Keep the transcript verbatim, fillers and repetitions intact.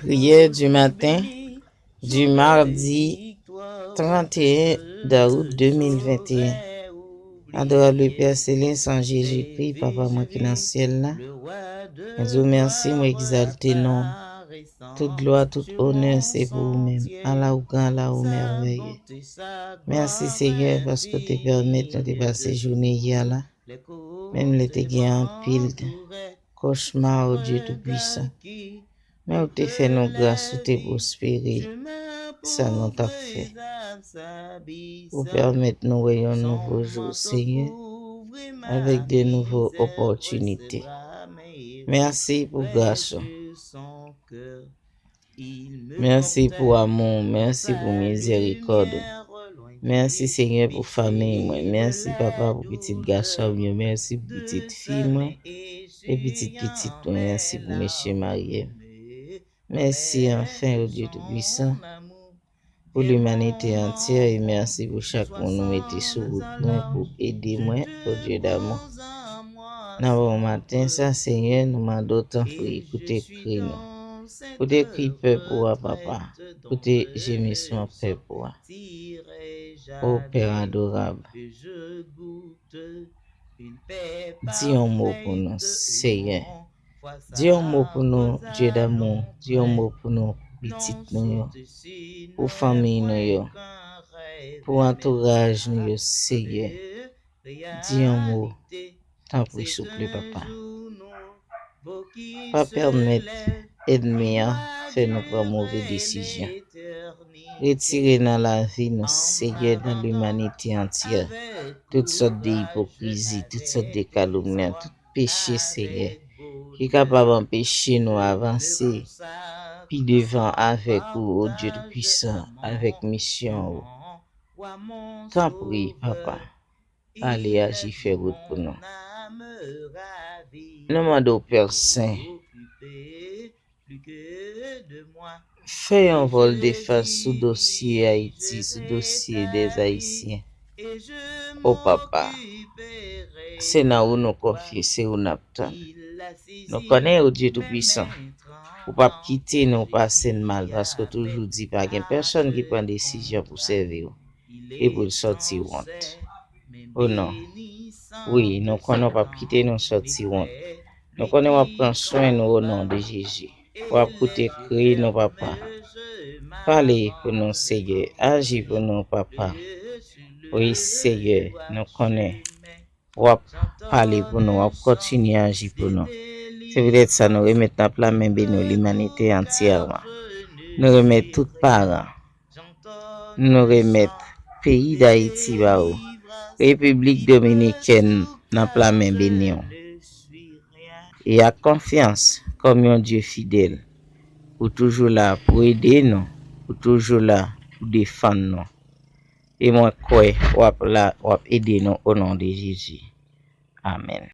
Priyè di maten, di madi trant e en dawout de mil venteyen. Adorable Père Céleste, an Jezikri, Papa mwen ki nan syèl la, mwen di w mèsi, mwen egzalte non w. Tout glwa, tout onè se pou ou menm. Ala ou gran, ala ou mèvèye. Mèsi, Senyè, paske w te pèmèt nou te pase jounen yè la. Menm lè te gen anpil kochma, o Dye Toupisan. Men ou te fè nou gras, ou te pwospere sa nou t ap fè. Ou pèmèt nou wè yon nouvo jou, Senyè, avèk de nouvo opòtinite. Mèsi pou gras ou. Mèsi pou amou w, mèsi pou mizèrikòd ou. Mèsi, Senyè, pou fanmi mwen. Mèsi, Papa, pou pitit gason m yo. Mèsi pou pitit fi mwen e pitit pitit mwen. Mèsi pou mesye marye m. Mèsi, anfen, o Dye Toupisan, pou limanite antyè, e mèsi pou chak moun ou mete sou wout mwen pou ede mwen, o Dye damou. Nan bon maten sa, Senyè, nou mande w, tanpri, koute kri nou. Koute kri pèp ou a, Papa. Koute jemisman pèp ou a. O Pè adorab, di yon mo pou nou, Senyè. Di yon mo pou nou, Dye damou. Di yon mo pou nou, pitit nou yo. Pou fanmi nou yo. Pou antouraj nou yo, Senyè. Di yon mo, tanpri, souple, Papa. Pa pèmèt ènmi an fè nou pran move desizyon. Retire nan lavi nou, Senyè, nan limanite antyè, tout sòt de ipokrizi, tout sòt de kalomni, tout peche, Senyè, ki kapab anpeche nou avanse pi devan avèk ou, o Dye Toupisan, avèk misyon ou. Tanpri, Papa, pale, aji, fè wout pou nou. Nou mande w, Pè Sen, fè yon vòl defans sou dosye Ayiti, sou dosye dèz Ayisyen. O Papa, se nan ou nou konfye, se ou n ap tann. Nou konnen, o Dye Toupisan, ou p ap kite nou pase n mal, paske w toujou di pa gen pèsonn ki pran desizyon pou sèvi w e pou l sòti wont. O non. Wi, nou konnen w p ap kite nou sòti wont. Nou konnen w ap pran swen nou, o non de Jezi. W ap koute kri nou, Papa. Pale pou nou, Senyè. Aji pou nou, Papa. Wi, Senyè, nou konnen w ap pale pou nou, w ap kontinye aji pou nou. Se poutèt sa nou remèt nan pla men beni w limanite antyèman. Nou remèt tout paran. Nou remèt peyi Dayiti ba ou. Repiblik Dominikèn nan pla men beni w. E ak konfyans, kòm yon Dye fidèl, ou toujou la pou ede nou, ou toujou la pou defann nou. E mwen kwè w ap la, w ap ede nou o non de Jezi. Amèn.